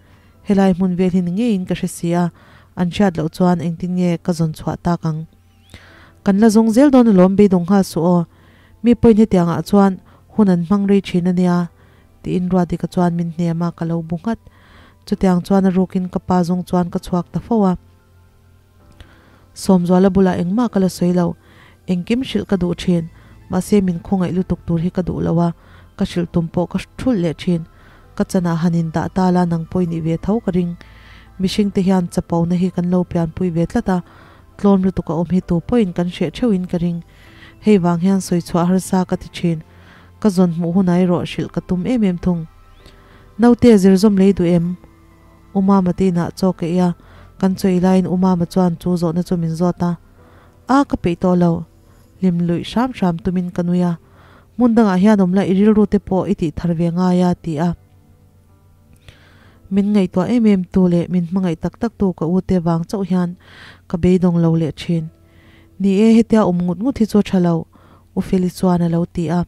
Helai hmun vel hi ni ngeiin ka hre si a, an hriat loh chuan engtin nge ka zawn chhuah tak ang. Kan la zawng zel dawn alawm beidawng nghal suh aw. Mi pawhin hetiangah chuan hun an hmang rei thin a nia, tiin Ruatdika chuan min hnem a, ka lo bu nghat. Chutiang chuan a rukin ka pa zawng chuan ka chhuak ta fo a. Sawmzuala bulah engmah ka la sawi lo, engkim hrilh ka duh thin, mahse min khawngaih lutuk tur hi ka duh lo a, ka hrilh tum pawh ka thulh leh thin. Ka chanah han in dah ta la nang pawh i nih ve tho ka ring. Mihring te hian chapo na hi kan lo pianpui ve tlat a, Tlawm lutuk a awm hi tu pawhin kan hreh theuhin ka ring. Hei vang hian sawi chhuah harsa ka ti thin. Ka zawn hmuh hunah erawh hrilh ka tum em em thung. Naute zir zawm lei duh em? U Mama te inah chaw ka ei a, kan chaw ei laiin U Mama chuan chu zawhna chu min zawt a. A ka peih tawh lo. Hlim luih hram hram tumin ka nui a. Hmun dangah hian awm la i rilru te pawh i tih thar ve ngai a ti a. Min ngaihtuah em em tu leh min hmangaih tak tak tu ka u te vang chauh hian ka beidawng lo leh thin. Ni e, hetia awm ngut ngut hi chu a tha lo, U Feli chuan a lo ti a.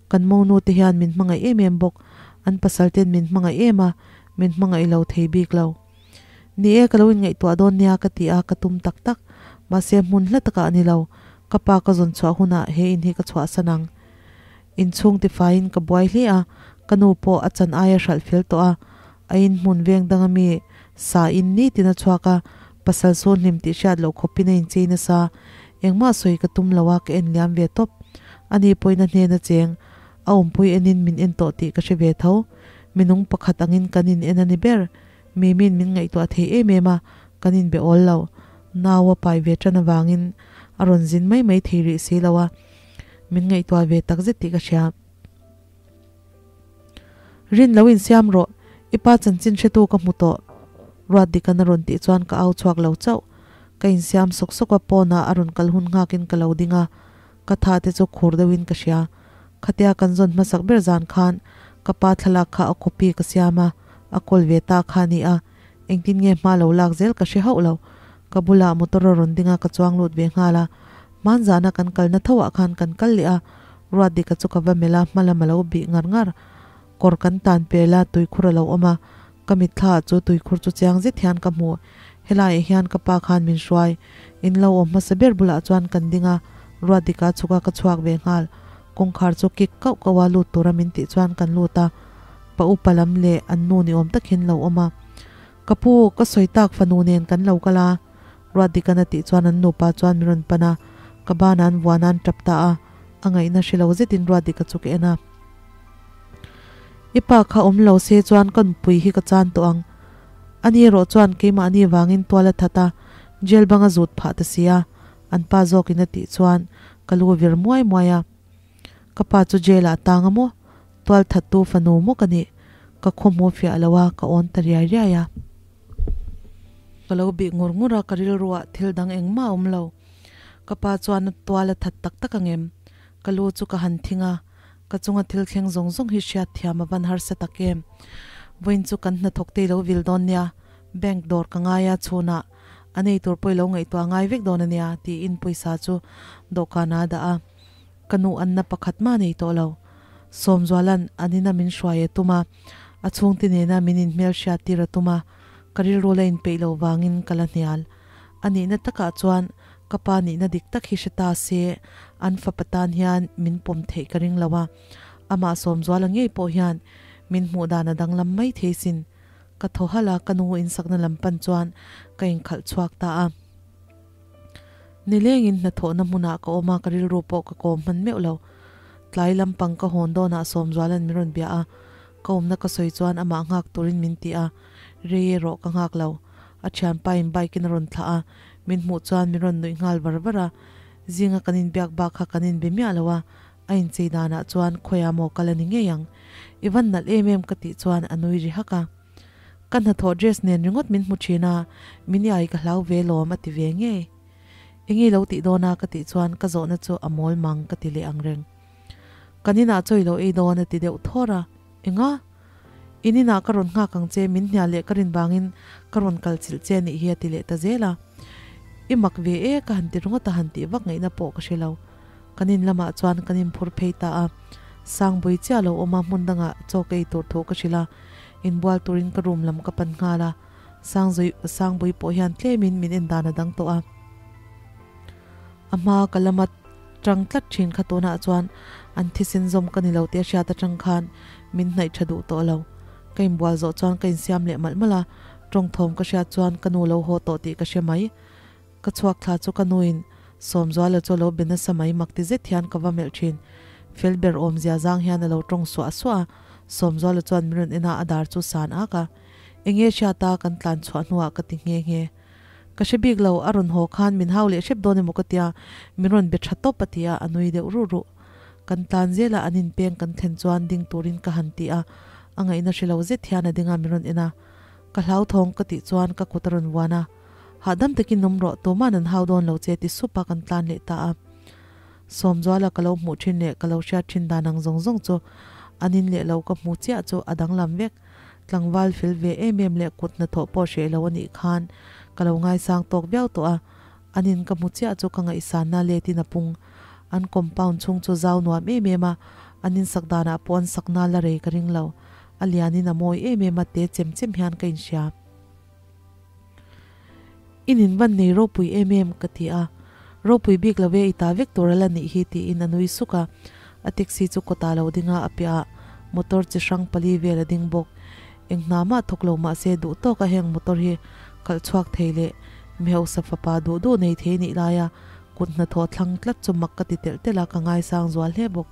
Kan monu te hian min hmangaih em em bawk, an pasal ten min hmangaih em a, min hmangaih lo thei bik lo. Ni e, ka lo inngaihtuah dawn nia ka ti a, ka tum tak tak. Mahse hmun hla takah a ni lo, ka pa ka zawn chhuah hunah he in hi ka chhuahsan ang. Inchhung tifaiin ka buai hle a, ka nu pawh a chan aia hralh fel tawh a, a in hmun veng danga mi sa in nitin a chhuak a, pasal sawn hlim tih hriat loh khawpin a inchei nasa, engmah sawi ka tum lo a, ka en liam ve tawp. Ani pawhin a hnena cheng, a awmpui enin min en tawh tih ka hre ve tho. Minung pakhat angin kan in en a ni ber. Mimi'n min ngaihtuah thei em em a, kan inbe awl lo. Nau a pai ve tan avangin a rawn zin mai mai thei rih si lo a. Min ngaihtuah ve tak zet tih ka hria. Rin lo insiam rawh, i pa chanchin hretu ka hmu tawh. Ruat dikan a rawn tih chuan ka au chhuak lo chauh. Ka insiam sawk sawk a, pawnah a rawn kal hun nghakin ka lo ding a, ka tha te chu khur deuhin ka hria. Khatia kan zawn hmasak ber zan khan ka pa thlalak kha a copy ka siam a, a kawl ve ta kha a ni a, engtin nge hma lo lak zel ka hre hauh lo. Ka bulah motor a rawn ding a, ka chuang lut ve nghal a. Hmanzana kan kalna tho ah khan kan kal leh a, Ruatdika chu ka va melh a, hma lam a lo bih ngar ngar. Kawr kan tan pel a, tuikhur a lo awm a, ka mitthla ah chu tuikhur chu chiang zet hian ka hmu. Helaiah hian ka pa khan min hruai. In lo awm hmasa ber bulah chuan kan ding a, Ruatdika chhuk a ka chhuak ve nghal. Kawngkhar chu kik kauh kauh a lut tura min tih chuan kan lut a, pa upa lam leh an nu ni awm takin lo awm a. Ka pu, ka sawi tak fanu nen kan lo kal a. Ruatdika'n a tih chuan an nupa chuan min rawn pan a, ka ban an vuan a an tap ta a, a ngaihna hre lo zetin Ruatdika chu ka en a. I pa kha awm lo se chuan ka nupui hi ka chan tawh ang. Ani erawh chuan keimahni vangin tual a that a, jail bang a zut phah ta si a, an pa zawkin a tih chuan ka lu vir muai muai a. Ka pa chu jail ah tang a maw? Tual thattu fanu maw ka nih? Ka khawhmuh fiah lo a, ka awn ta riai riai a. Ka lo bih ngur ngur a, ka rilruah thil dang engmah a awm lo. Ka pa chuan a tual a that tak tak ang em? Ka lu chu ka han thing a, ka chunga thil thleng zawng zawng hi hriat thiam a van harsa tak em? Vawiin chu kan hnathawk te i lo vil dawn nia, bank dawr ka ngai a, chhunah a nei tur pawh i lo ngaihtuah ngai vek dawn a nia, tiin pawisa chu dawhkanah a dah a. Ka nu anna pakhat mah nei tawh lo. Sawmzuala'n an ina min hruai a tum a, a chhungte nena min inhmel hriat tir a tum a, ka rilru la inpeih loh vangin ka la hnial. A nihna takah chuan ka pa nihna dik tak hi hre ta se an fapa tan hian min pawm theih ka ring lo a, amah Sawmzuala ngei pawh hian min hmuh dan a danglam mai thei sin. Ka thaw halh a, ka nu insakna lam pan chuan ka inkhalh chhuak ta a. Nilengin hnathawhna hmunah ka awm a, ka rilru pawh ka kawm hman meuh lo. Tlai lampang ka hawn dawnah Sawmzuala'n min rawn bia a, ka awmna ka sawi chuan amah nghak turin min ti a, rei erawh ka nghak lo. A thianpain bike in a rawn thlah a, min hmuh chuan min rawn nuih nghal var var a. Zinga kan inbiak bak kha kan inbe miah lo a, a inchei danah chuan khawiah maw kal a ni ngei ang. I van nalh em em ka tih chuan a nui ri hak a. Ka hnathawh dress nen ringawt min hmu thin a, min iai ka hlau ve lawm a ti ve ngei. Enge lo tih dawn a ka tih chuan ka zawhna chu a mawl mang ka ti leh ang reng. Kan inah chaw i lo ei dawn a ti deuh thawr a, Enga? In inah ka rawn nghak ang che, min hnial leh ka rin vangin ka rawn kal chilh che anih hi a ti leh ta zel a. I mak ve e ka han ti ringawt a han tih vak ngaihna pawh ka hre lo. Kan in lamah chuan kan inphur phei ta a, Sangbui chiah lo awm a hmun dangah chaw ka ei tur thu ka hrilh a, inbual turin ka room lam ka pan nghal a, Sangzui Sangbui pawh hian tlemin min en dan a dang tawh a. A hma ka lama tang tlat thin kha tunah chuan an thisen zawm ka ni lo tih a hriat atang khan min hnaih tha duh tawh lo. Ka inbual zawh chuan ka insiam leh malh malh a, tawngthawm ka hriat chuan ka nu lo haw tawh tih ka hre mai. Ka chhuak thla chu ka nuin Sawmzuala chu a lo be nasa mai mak ti zet hian ka va melh thin. Fel ber awmzia zang hian a lo tawng suah suah a, Sawmzuala chuan min rawn en a, a dar chu san ak a. Enge hriata kan tlan chhuah hnuah ka ti nghe nghe. Ka hre bik lo, a rawn haw khan min hau leh hrep dawn emaw ka tia, min rawn be tha tawp a ti a, a nui deuh ruh ruh. Kan tlan zel a, an inpeng kan thlen chuan ding turin ka han ti a, a ngaihna hre lo zet hian a ding a, min rawn en a. Ka hlauthawng ka tih chuan ka kut a rawn vuan a, Hahdam takin awm rawh, tuma'n an hau dawn lo che ti sup a kan tlan leh ta a. Sawmzuala ka lo hmuh thin leh ka lo hriat thin dan ang zawng zawng chu an in leh lo ka hmu chiah chu a danglam vek. Tlangval fel ve em em leh kut hnathawh pawh hreh lo a nih khan ka lo ngaisang tawk viau tawh a, an in ka hmu chiah chu ka ngaihsanna letin a pung. An compound chhung chu zau nuam em em a, an insak danah pawh an sakna la rei ka ring lo. A lianin a mawi em em a, te chem chem hian ka inhria. In in van nei ropui em em ka ti a, ropui bik lo e i ta vek tur a la nih hi tiin a nui suk a, a taxi chu kawtah lo ding a a piahah motor chi hrang pali vel a ding bawk. Eng hna mah thawk lo mah se duh tawk a heng motor hi khalh chhuak thei leh mi hausa fapa duh duh nei thei nih laia kut hnathawh thlang tlat chu mak ka ti telh telh a ka ngaisang zual hle bawk.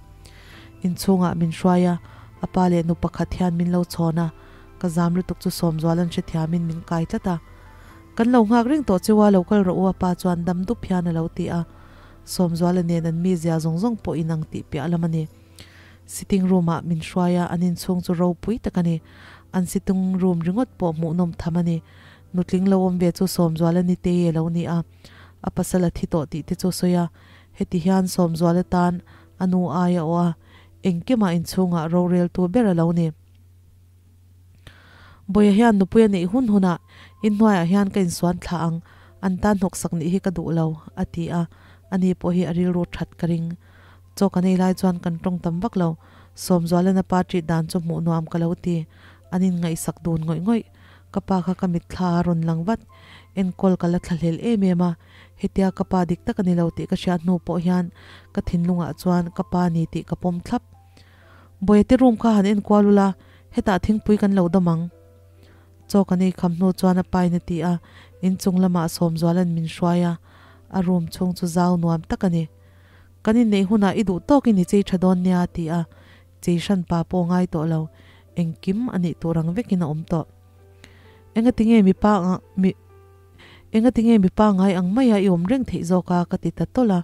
Inchhungah min hruai a, a pa leh nu pakhat hian min lo chhawn a, Ka zam lutuk chu Sawmzual an hrethiamin min kai tlat a. Kan lo nghak reng tawh cheu a, lo kal rawh u a pa chuan dam dup hian a lo ti a. Sawmzuala nen an mizia zawng zawng pawh inang tih piah lam a ni. Sitting room ah min hruai a, an inchhung chu ropui tak a ni. An sitting room ringawt pawh hmuhnawm tham a ni. Nutling lo awm ve chu Sawmzuala ni te ye lo ni a. A pasal a thi tawh tih te chu a sawi a. Heti hian Sawmzuala tan a nu ai a awh a, engkimah inchhungah roreltu ber a lo ni. Bawiha hian nupui a neih hun hunah inhnuaiah hian ka insuan thlah ang, an tan hnawksak nih hi ka duh lo, a ti a, ani pawh hi a rilru that ka ring. Chaw kan ei lai chuan kan tawng tam vak lo, Sawmzualana pa ṭih dan chu hmuh nuam ka lo ti, an inngaihsak dun ngawih ngawih. Ka pa kha ka mitthla a rawn lang vat, enkawl ka la thlahlel em em a, hetia ka pa dik tak a ni lo tih ka hriat hnu pawh hian ka thinlungah chuan ka pa ni tih ka pawm thlap. Bawihte room kha han enkual ula, hetah thingpui kan lo dawm ang. Chaw kan ei kham hnu chuan a pain a ti a, inchung lamah Sawmzuala'n min hruai a, a room chhung chu zau nuam tak a ni. Kan inneih hunah i duh tawkin i chei tha dawn nia a ti a, chei hran pa pawh ngai tawh lo, engkim a nih tur ang vekin a awm tawh. Engatinge mipa mi Engatinge mipa ngai ang maia i awm reng theih zawk a ka ti ta tawlh a.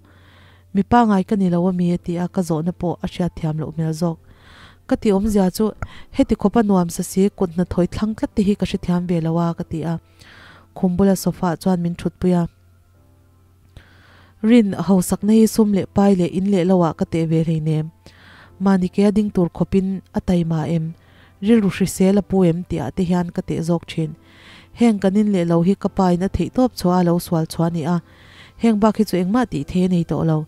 Mipa ngai ka ni lo ami a ti a, ka zawhna pawh a hriatthiam loh hmel zawk. Ka ti awmzia chu heti khawpa nuam sa si kut hnathawi thlang tlat te hi ka hrethiam ve lo a ka ti a. Khum bula sofa ah chuan min thutpui a. Rin hausakna hi sum leh pai leh in leh lo ah ka teh ve hleinem. Mahni ke a ding tur khawpin a taima em? Rilru hrisel a pu em tih ah te hian ka teh zawk thin. Heng kan in leh lo hi ka pa in a theih tawp chhuah a lo sual chhuah a ni a. Heng bak hi chu engmah tih thei a nei tawh lo.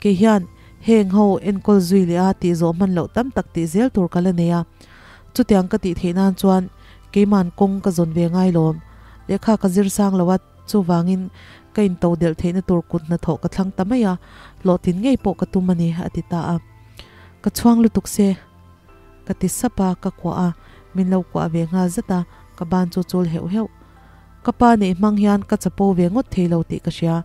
Kei hian heng ho enkawl zui leh a tih zawh hman loh tam tak tih zel tur ka la nei a. Chutiang ka tih theih nan chuan keiman kawng ka zawn ve ngai lawm. Lehkha ka zir sang lo a, chuvangin ka into delh theihna tur kut hnathawh ka thlang ta mai a, hlawhtlin ngei pawh ka tum a ni, a ti ta a. Ka chhuang lutuk se. Ka ti sap a, ka kuah a, min lo kuah ve nghal zat a, ka ban chu chul heuh heuh. Ka pa neih hmang hian ka chapo ve ngawt thei lo tih ka hria,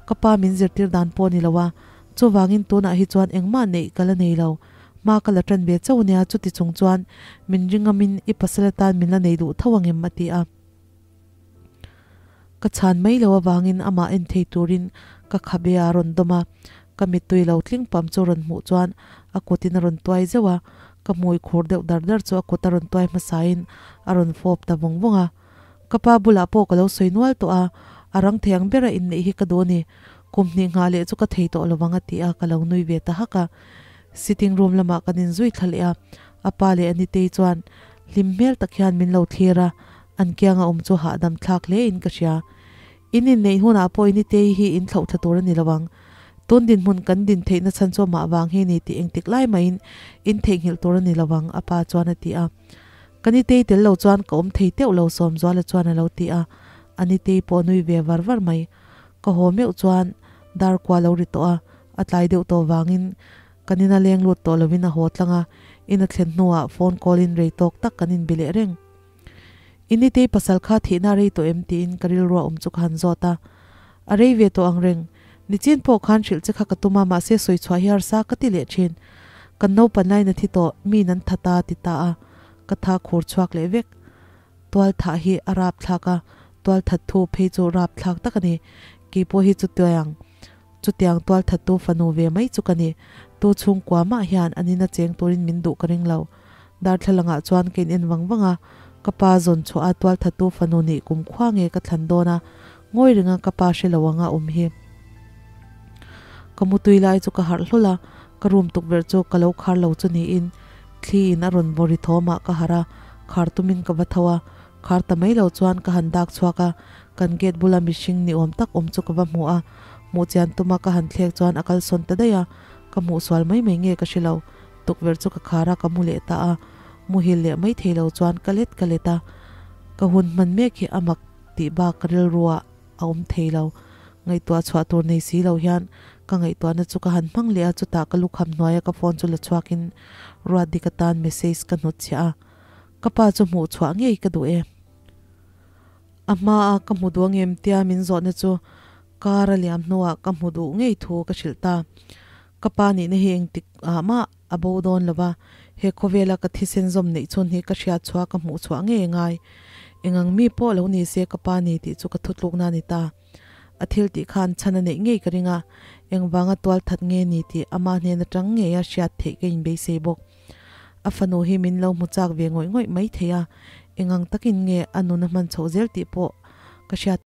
ka pa min zirtir dan pawh ni lo a, chuvangin tunah hi chuan engmah neih ka la nei lo, hma ka la tan ve chauh nia chuti chung chuan min ringamin i pasal atan min la nei duh tho angem a ti a. Ka chhan mai lo avangin amah en thei turin ka khabe a rawn dawm a, ka mittui lo tling pam chu rawn hmuh chuan a kutin a rawn tuai zeuh a, ka hmui khur deuh dar dar chu a kut a rawn tuai hmasain a rawn fawp ta vawng vawng a. Ka pa bulah pawh ka lo sawi nual tawh a, a rang thei ang bera inneih hi ka duh a ni, kum hnih nghah leh chu ka thei tawh lovang a ti a, ka lo nui ve ta hak a. Sitting room lamah kan inzui thla leh a, a pa leh a nitei chuan hlim hmel tak hian min lo thlir a, an kianga awm chu hahdam thlak hle in ka hria. In inneih hunah pawh i nitei hi in thlauh thla tur a ni lo ang. Tun dinhmun kan din theihna chhan chu amah vang hi ni tih engtik lai mahin in theihnghilh tur a ni lo ang, a pa chuan a ti a. Ka nitei tel lo chuan ka awm thei teuh lo Sawmzuala chuan a lo ti a, a nitei pawh a nui ve var var mai. Ka haw meuh chuan dar kua lo ri tawh a, a tlai deuh tawh vangin kan ina leng lut tawh lovin a haw tlang a, in a thlen hnuah phone call in rei tawk tak kan inbe leh reng. I nitei pasal kha thihna a rei tawh em tiin ka rilrua awm chu ka han zawt a, a rei ve tawh ang reng. Nichin pawh khan hrilh che kha ka tum a, mahse sawi chhuah hi harsa ka ti leh thin. Kan naupan laiin a thi tawh, miin an that a ti ta a, ka tha khur chhuak leh vek. Tual thah hi a rap thlak a, Tualthattu phei chu rapthlak tak a ni. Keipawh hi chutiang chutiang tualthattu fanu ve mai chu ka ni. Tu chhungkua mah hian an ina cheng turin min duh ka ring lo. Darthlalangah chuan ka in en vang vang a, ka pa zawn chhuah a tualthattu fanu nih kum khua nge ka thlan dawn a, ngawi ringa ka pa hre lo anga awm hi. Ka mutui lai chu ka harh hlawl a, ka room tukverh chu ka lo khar lo chu niin thli in a rawn vaw ri thawm ah ka harh a, khar tumin ka va tho a, khar ta mai lo chuan ka han dak chhuak a, kan gate bula mihring ni awm tak awm chu ka va hmu a, hmuh chian tuma ka han thlek chuan a kalsawn ta daih a, ka hmuh sual mai mai nge ka hre lo, tukverh chu ka khar a ka mu leh ta a, muhil leh mai thei lo chuan ka let ka let a, ka hun hman mek hi a mak tih bak ka rilru ah a awm thei lo. Ngaihtuah chhuah tur nei si lo hian ka ngaihtuahna chu ka han hmang leh a, chutah ka lukham hnuaia ka phone chu la chhuakin Ruatdika tan message ka hnutchhiah a, ka pa chu hmuh chhuah ngei ka duh e. A hmaa ka hmu duh angem tia min zawhna chu kar a liam hnuah ka hmu duh ngei thu ka hrilh ta. Ka pa nihna hi engtik ah mah a bo dawn lo va, he khawvela ka thisen zawm neih chhun hi ka hriat chhuah ka hmuh chhuah ngei a ngai. Engang mi pawh lo ni se ka pa ni tih chu ka thutlukna a ni ta. A thil tih khan chhan a neih ngei ka ring a, engvanga tual that nge ni tih ama hnen atang ngeia hriat theih ka inbeisei bawk. A fanu hi min lo hmu chak ve ngawih ngawih mai thei a, engang takin nge a nun a hman chhoh zel tih pawh ka hriat.